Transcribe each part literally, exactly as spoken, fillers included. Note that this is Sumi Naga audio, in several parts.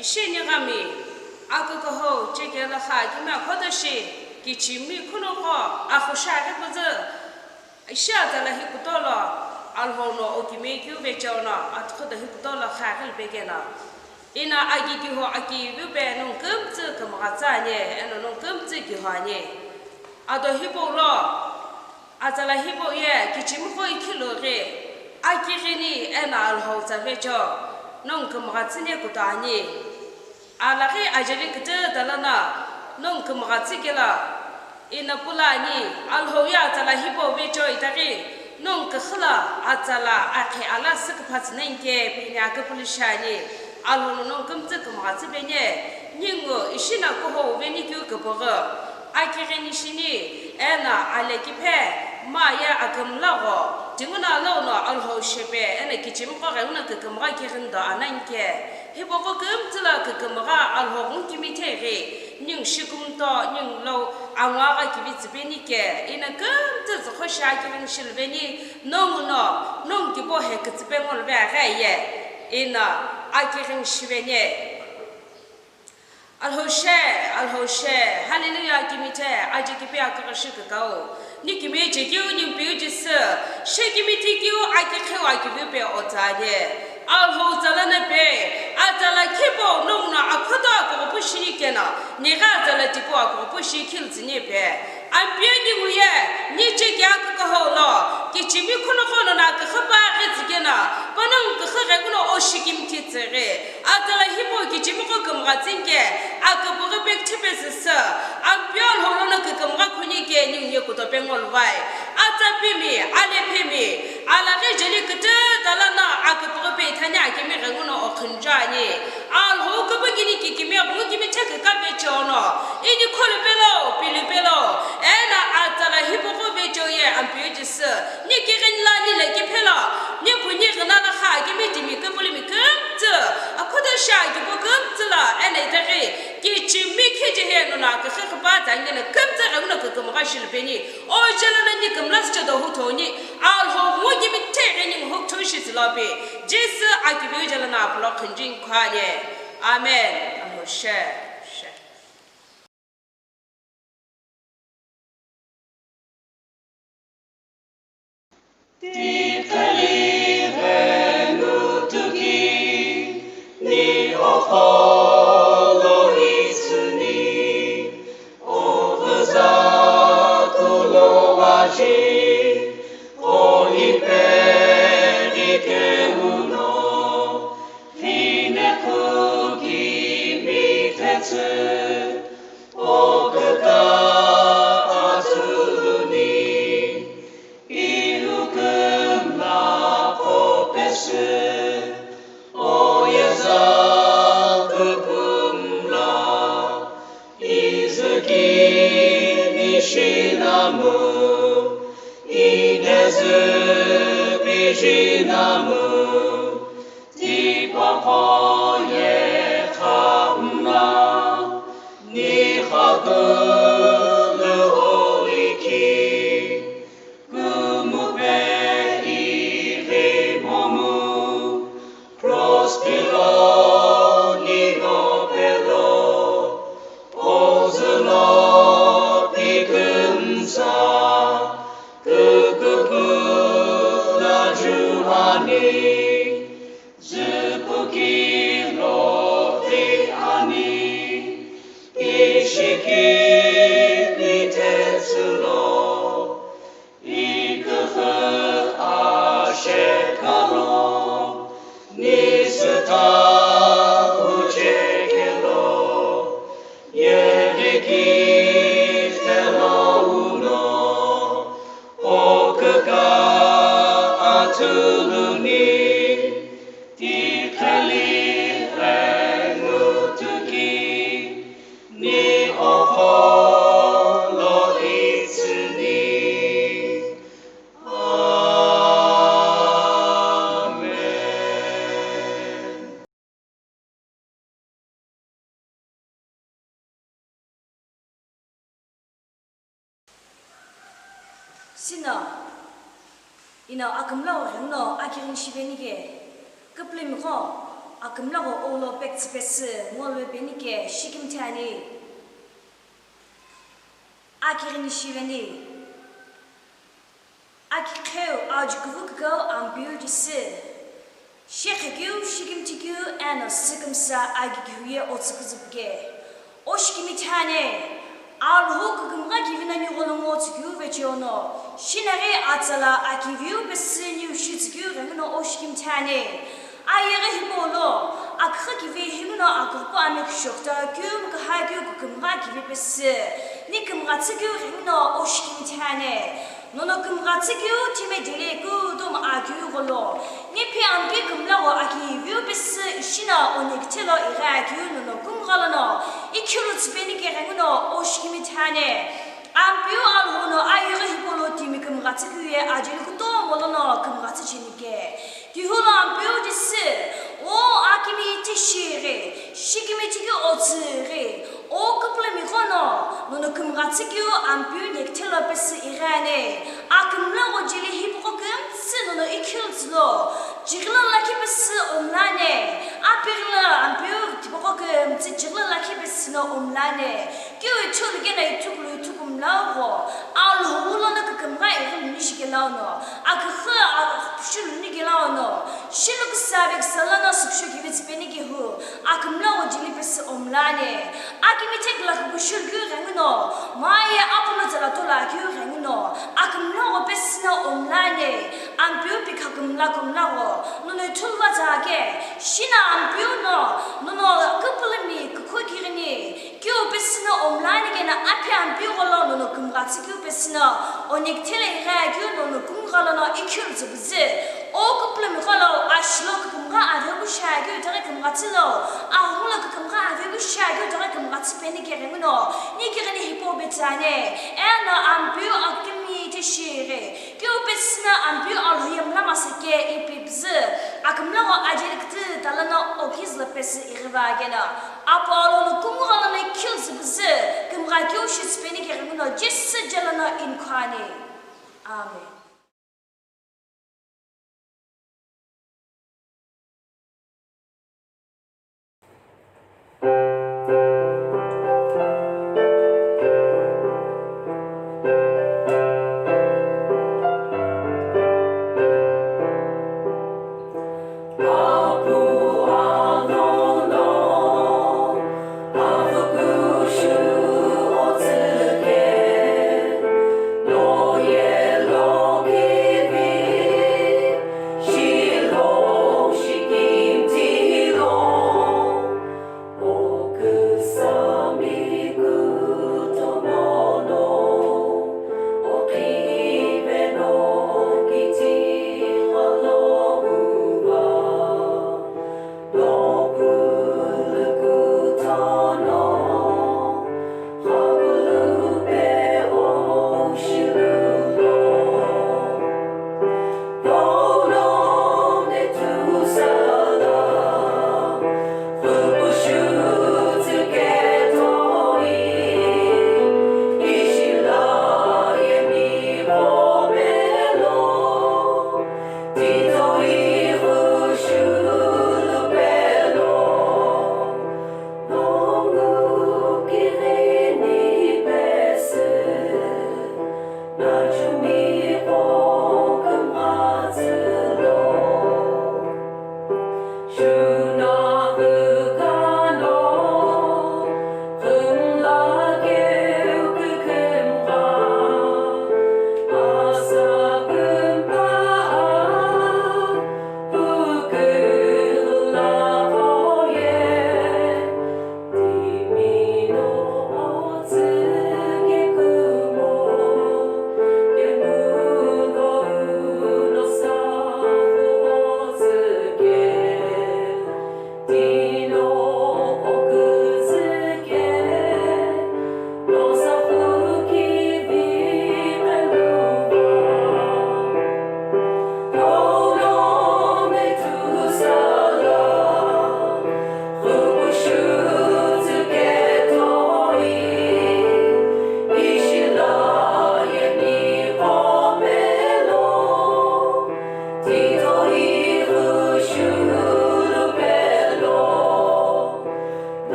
Ishi nighami, akukuhou chekela kha kimi akhoto shi, kichimi khunoqo, axu shaghi püzü, ishi atsala hi kutolo, Alhou no okimi keu vecheo no, atukhudo hi kutolo kha ghili pekeno. Ina agi kiho aki vipe nongu kümtsü kümgha tsü ani, eno nongu kümtsü kiho ani. Ado hipau lo, atsala hipau ye kichimiqo ikhilu ghi, akighini eno Alhou tsa vecheo, nongu kümgha tsüni kuto ani. Alaghi ajeli kütüta lono, nongu kümgha tsü kelo, ina pula ani, Alhou ye atsala hipau vecheo itaghi, nongu küxü lo atsala akhi ala süküpha tsü nani ke pini aküpülü shiani, Alhou no nongu kümtsü kümgha tsü peni, ningu ishi no kuhou veni keu küpüghü, akighini shini, eno ale kiphe, ma ye akümla gho, tinguno alou no Alhou shepe, eno kichimiqo ghenguno kükümgha kighini do anani ke, hipaqo kümtsü lo kükümgha Alhou ghungu kimi theghi, ningu shikumto, ningu lou, angwa gha kivi tsü peni ke, ina kümtsü züqho shi akighini shilu veni, nongu no, nongu kipo he kütsü pe ngolu ve aghi ye, ina akighini shiveni. Alhou she, Alhou she, Hallelujah, kimithe, aje kipi aküghü shi kükau. Ni kimi chekeu, ni Ampeu Jisü, she kimithi keu, aki kheu, aki vipe otsani. Alhou tsa lono pe, atsala khipo nongu no akhoto akughupu shini keno, nigha atsala tipau akughupu shi khiltsüni pe. Ampeu ningu ye, ni chekeu akükuhou lo, kichimi khunoqo no na küxü pa ghi tsü keno, panongu küxü ghenguno oshi kimithi tsü ghi. Atsala hipau kichimiqo kümgha tsü ni ke, aküpüghü pe küthü pe süsü, Ampeu Alhou lono kükümgha khuni ke ningu ye kuto pe ngolu vai. Atsa pimi, ale phemi, alaghi jeli kütüta lono aküpüghü pe ithani akimi ghenguno okhünju ani. Alhou küpüghü ni kikimi ghungu kimithe küka vecheo no, ini kholu pelo, pilu pelo, eno atsala hipaqo vecheo ye Ampeu Jisü, ni kighini lo, ni le kiphe lo, ni phu ni ghina lo kha, kimitimi küpülümi kümtsü, akhoto shi akipo kümtsü lo, eno itaghi, kichimi khiji he no na küxü khüpa tsa ngeno kümtsü ghenguno kükümgha shilu peni, oje lono ni kümla süche do hu thoni, Alhou ghungu kimithe ghi ningu hu thushi tsü lo pi, Jisü akivi oje lono apulo khünju ni khwani. Amen. Alhou she, she. Tiqheli ghengutuki ni oqolo itsüni, oghüza kulo aji, o ipeghi keuno, Vineqhuki mithetsu, o küka atsuni, ilukumla qo pesü, o yeza kupumla, izüki nishinamu, inezü pijinamu, Tipaqo ye khamna, ni khakulu oliki, kumupe ighi momu, cross pilo ni gopelo, ozülo pikümsa, kükükula juani, Züpuki loqhi ani, ishiki mithetsulo, iküxü ashekalo, nisüta uchekelo, yeghi kithelo uno, o küka atsüluni, Tiqheli ghengutuki ni oqolo itsüni. Amen. Sino, ino akümla ghenguno akighini shiveni ke, küpülümiqo, Akümlagho ulo pektsü pesü ngolwe penike shikimthi ani. Akighini shiveni. Akiqheu ajukuvukikau Ampeu Jisü. Shekhekeu, shikimthikeu, eno sükümsa agikeu ye otsüküzüpuke. Oshikimthi ani, Alhou kükümgha kivi no nigholo ngo tsükeu vecheo no, shinaghi atsala akiviu pesü niu shitsükeu ghenguno oshikimthi ani. Ayeghi hipau lo, aküxü kivi himino aküxüpu ame küshokta keu mküha keu kükümgha kivi pesü, ni kümgha tsükeu ghenguno oshikimthi ani. Nono kümgha tsükeu timi dile kutomo akeu gholo, ni phi Ampeu kümlagho akiviu pesü ishi no onekithelo ighi akeu nono kümgha lono, ikhilu tsüpeni ke ghenguno oshikimthi ani. Ampeu Alhou no ayeghi hipau lo timi kümgha tsükeu ye ajeli kutomo lono kümgha tsücheni ke. Tihulo Ampeu Jisü, o akimi tishi ghi, shikimthi keu otsü ghi, o küpülümi ghono, nono kümgha tsükeu Ampeu nekithelo pesü ighi ani, akümlagho jeli hipaqo kümtsü nono ikhilu tsülo, chighilo lakhi pesü omlani, apighilo Ampeu tipaqo kümtsü chighilo lakhi pesü no omlani, keu ithulu keno ithukulu ithukumlagho, Alhou lono kükümgha ighiluni shikelau no, aküxü a-, shiluni kelau no, shilu küsa veksa lono süksho kivi tsüpeni kehu, akümlagho jeli pesü omlani, akimi thekla kükushulu keu ghenguno, maye apuno tsala tola keu ghenguno, akümlagho pesü no omlani, Ampeu pikha kümla kümlagho, nono ithulu va tsake, shina Ampeu no, nono küpülümi kükhokighini, keu pesü no omlani keno aphi Ampeu gholo nono kümgha tsükeu pesü no, onekithelo ighi akeu nono kümgha lono ikhilu tsüpüzü, o küpülümi gholo ashilo kükümgha avepu shi akeu itaghi kümgha tsülo, aghulo kükümgha avepu shi akeu itaghi kümgha tsüpeni ke ghenguno, ni kighini hipau betsü ani, eno Ampeu akimi tishi ghi, keu pesü no Ampeu Alhou ye mla masa ke ipi püzü, akümlagho ajeli kütüta lono okizülo pesü ighiva keno, Apu Alhou no kümgha lono ikhilu tsüpüzü, kümgha keu shi tsüpeni ke ghenguno Jisü je lono inikhu ani. Amen.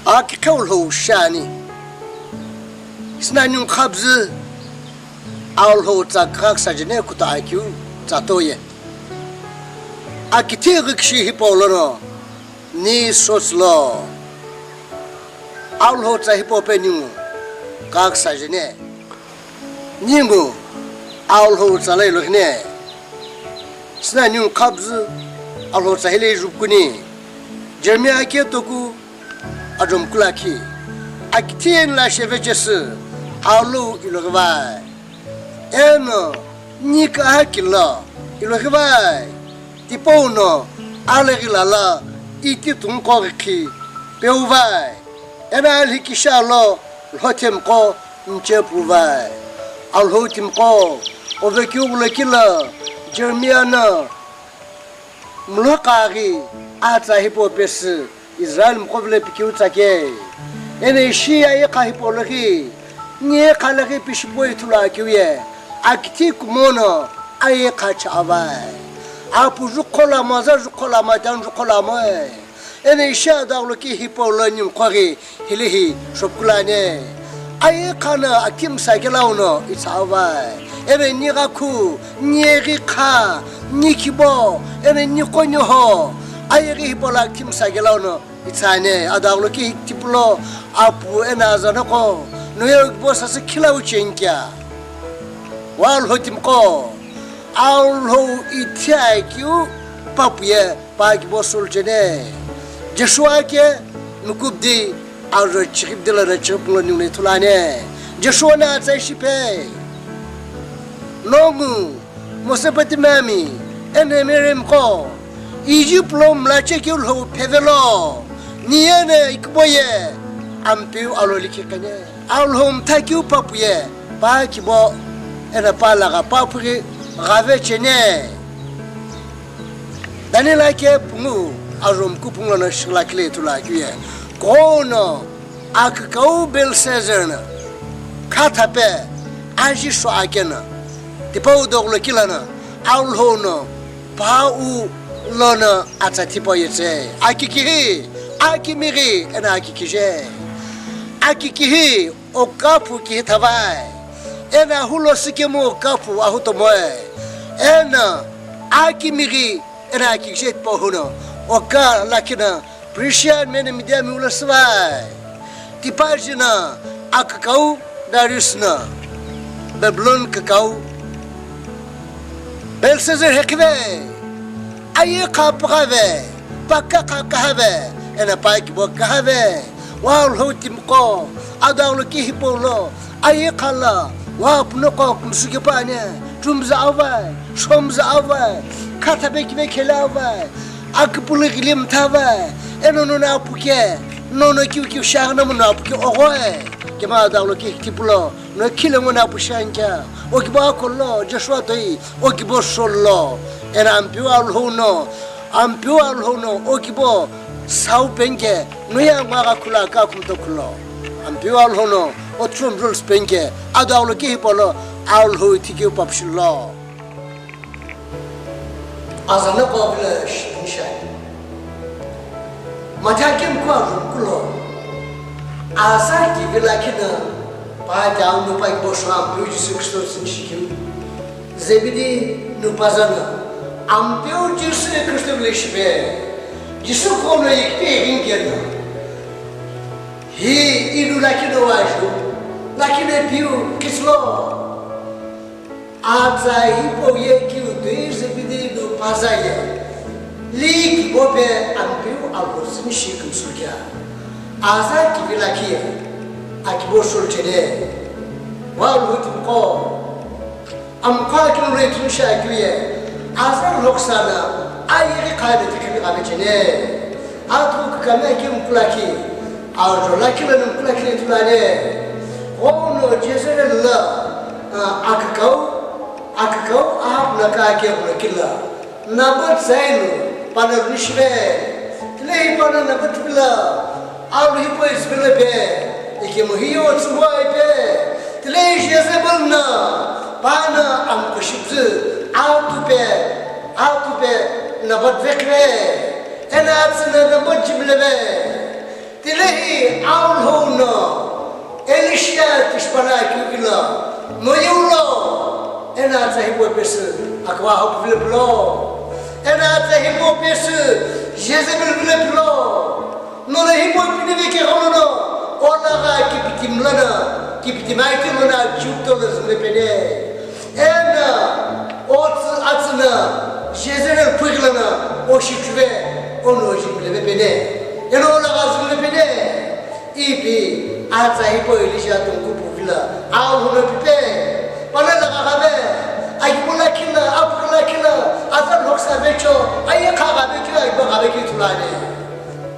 Aki qheu lhou shiani. Sinai ningu khabzü, Aulhou tsa kaksa jene kuta akiu tsa toye. Aki thi gikshi hipau lono ni sots lo. Aulhou tsa hipau pe ningu kaksa jene. Ningu Aulhou tsa la iloghine. Sinai ningu khabzü Aulhou tsa hile jupkuni. Jeremiah ake toku ajom kulakhi. Aki thien la sheve chesü Aulhou iloghi vai. Eno ni kaha kilo iloghi vai. Tipau no alaghi lala iti tungqo ghi khi peu vai. Eno alhikisha lo lhothemqo mche pu vai. Aulhou timqo ovekeu lo kilo Jeremiah no mlo kaghi atsa hipau pesü Israel mqo vile pikeu tsake. Eno ishi aye kha hipau loghi, ni kha loghi pishipo ithulu akeu ye, aki thi kumono aye kha cha avai. Apu jukho lamo, za jukho lamo, tan jukho lamo e. Eno ishi adaglo ki hipau lo ni mqo ghi hilihi shopkulane. Aye kha no aki msa kelauno itsa avai. Eno ni gakhu, ni ghi kha, ni khibo, eno ni qo ni ho. Aye ghi hipau lo aki msa kelauno itsane, adaglo ki hiktipulo apu eno azanoko, noye okibo sasü khilau chenkia. Wa Aulhou timqo, Aulhou ithi akiu papu ye pa kibo sul chene. Joshua ke nukubdi aro chikhibdi la chikhiplo niune thulane. Joshua na atsai shipe. Nongu Mesopotamia mi, eno Miriam qo, Egypt lo mlache keu lhou phevelo, ni eno ikibo ye, Ampeu Aulhou likhi kene. Aulhou mtha keu papu ye, pa kibo, eno pa lagha papu ghi ghave chene. Daniel ake pungu arom ku pungu lono shikla kile tula keu ye. Kono akükau Belshazzar no khathape aji sho akeno, tipau doglo kila no, Aulhou no, pa u lono atsa thipa yetse. Aki kihi, aki mighi, eno aki kije. Aki kihi, o kapu kihi thavai. Eno ahu lo sikemu o kapu ahu tomoe. Eno aki mighi, eno aki kije tipau huno. O ka lakhi no, Persia mene Media mi ulo sivai. Tipa jina akükau Darius no Babylon kükau Belshazzar hekhive. Aye kha püghave, pa ka kha kahave, eno pa kibo kahave. Wa Aulhou timqo, adaglo ki hipau lo, aye kha la, wa puno qo kumsuke pa ne, tumza avai, shomza avai, khathape kive khele avai, akipulu ghili mtha avai, eno nono apuke, nono kiu kiu shagna mono apuke ogoe, kema adaglo ki hiktipulo, no khile ngono apu shankia, okibo akolo, Joshua toi, okibo solo, eno Ampeu Aulhou no, Ampeu Aulhou no, okibo sau penke, noye angwa gha khulo aka kumto khulo. Ampeu Aulhou no, o throne rules penke, adaglo ki hipau lo, Aulhou ithi keu papu shilo. Azanoko vile shinisha. Mathakem ku arum kulo. Aza ki vila kina, pa ta unu pa kibo shwa Ampeu Jisü Kristo sin shikiu. Zebedi nupaza no, Ampeu Jisü Kristo vile shipe, Jisü kono yikpe yinkeno, hi inu lakhi no waju, lakhi no piu kislo. Atsa hipau ye kiu tui Zebedi nupaza ye. Li kibo pe Ampeu Alhou tsüni shi kümsükia. Aza kivi lakhi akibo shulu chene. Wa Alhou timiqo. Amkha kilo rei tunu shi akeu ye. Aza lhoksa na ayeghi kha na tikhi ghabe chene. Athu kükami akeu mkulakhi. Ajo lakhi lo mkulakhi le tulane. Ono Jezreel la, a, akükau, akükau ahap na ka akeu lo kila. Nabot zailu, pana rünishive. Tilehi pana Nabot vilo, alu hipau isvilo pe. Ikemu hiyo tsumoi pe. Tilehi Jezebel na, pana amkushipzü, atu pe, atu pe, Nabot vekre. Ena atsü na Nabot jimleve. Tilehi Alhou no Elisha tishpana akeu kilo, no yeu lo, ena atsa hipau pesü, akwa hopuvile pilo. Ena atsa hipau pesü, Jezebel vile pilo. No le hipau pinive ke ghono no, olaga kipitim lana, kipitim aiti lana, Jupiter lo zimle pene. Ena, otsü atsü na, Jezreel phughila na, oshi chuve, ono oshi mleve pene. Eno olaga zimle pene. Ipi, atsa hipau Elisha tungku puvilo, Alhou no pipe. Pana laga ghabe, akibo lakhi lo, apughi lakhi lo, aza lhoksa vecho, aye kha ghabe keu, akibo ghabe keu tulane.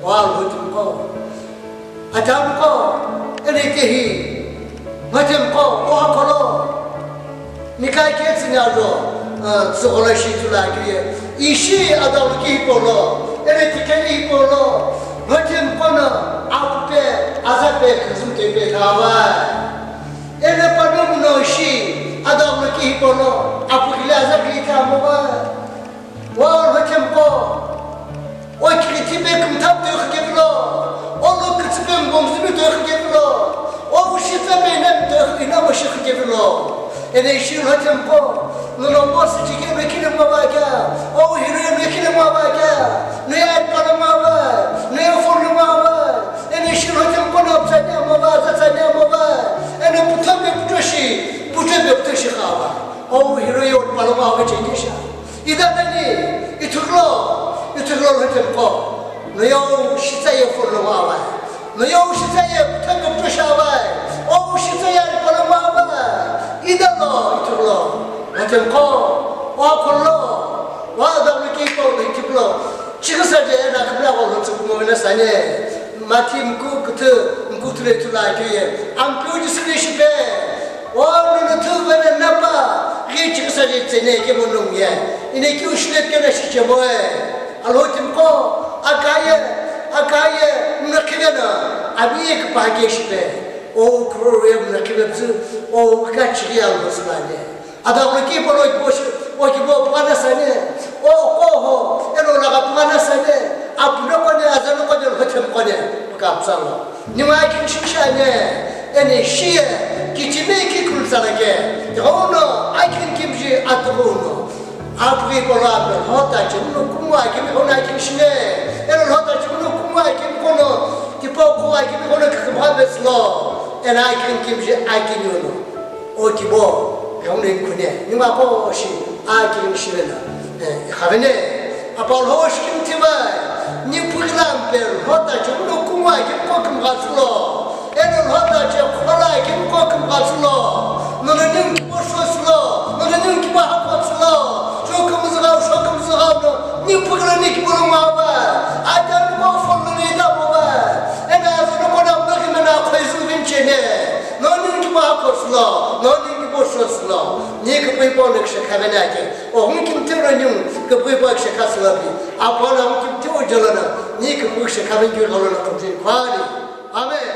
O Alhou timiqo. Atamqo, ene kehi, matemqo, oha kolo. Mikai ke tsini ajo, a, tsughola shi tula kiye. Ishi adau ki hipolo, ene tikeni hipolo. Matemqo na, apupe, azape, kazum tepe thawa. Ene panomu no ishi, adau ki hipolo, apugile azagli thawa. Wa Alhothenko, o kighiti pe kümtha mtoi xükevilo, o lo kütsü pe mbomzü mtoi xükevilo, o ushi tsa pe ina mtoi, ina moshi xükevilo. Ene ishi Alhothenko, no lo boss chike mekile mavakya, o hero mekile mavakya, no ya pala mava, no ya phone mava. Ene ishi Alhothenko no ptsanya mava, zatsanya mava. Ene putho pe putoshi, putho pe putoshi khava. O hero yo pala mava chengesha. Ida nani, ithululo, ithululo Alhothenko. No yo shitsa ye phone lo avai. No yo shitsa ye putho pe putoshi avai. O shitsa ye pala mava avai. Ida lo, ithululo. Alhothenko, o kholo, wa da lo ki ko lo ithululo. Chikisa je na khamla ko lo tsukumo na sane. Mathi mku kuthu, mku thule thula kiye. Ampeu Jisü Kristo pe. O nono thu vene napa, ghi chikisa je tsene ke mo nung ye. Ine ki ushile kena shi che mo e. Alhothenko, akaye, akaye, mna khivena, abi ye kpa ke shipe. O kro ye mna khive bzu, o ka chiri Alhou sulane. Ada o ki polo ki boshi, o ki bo pugana sane. O ko ho, eno laga pugana sane. Apuno kone, azano kone, Alhothenko ne, ka psalo. Niwa akin shishane, ene shiye, kichime ki kulsalake. Hono, akin kimji atuno. Apri kola pe hota chimno kumwa kimi hona akin shine. Eno hota chimno kumwa akin kono, tipo ko akin kono kakma beslo. Ena akin kimji akin yono. O kibo, yonne kune. Nima ko shi, akin shine na. Eh, khavene. Apal ho shikim tivai, ni puglam pe hota chumno kumwa kimko kimghatsulo. Eno hota che khola kimko kimghatsulo. Nono nim kibo shoslo, nono nim kibo hakotsulo. Shokumzgau, shokumzgau no, ni pugla ni kibo mava. Ajan ko fon ni da mava. Ena azo ko na mna kimena khoizu vinchene. No nim kibo hakotsulo, no nim kibo shoslo. Ni kibo ipo nek shekhavena ke. O hung kim tiro nyung, kipu ipa kishekha sulapi. Apala hung kim tiro jalana, ni kipu kishekha mingyu galana kumjin kwani. Amen.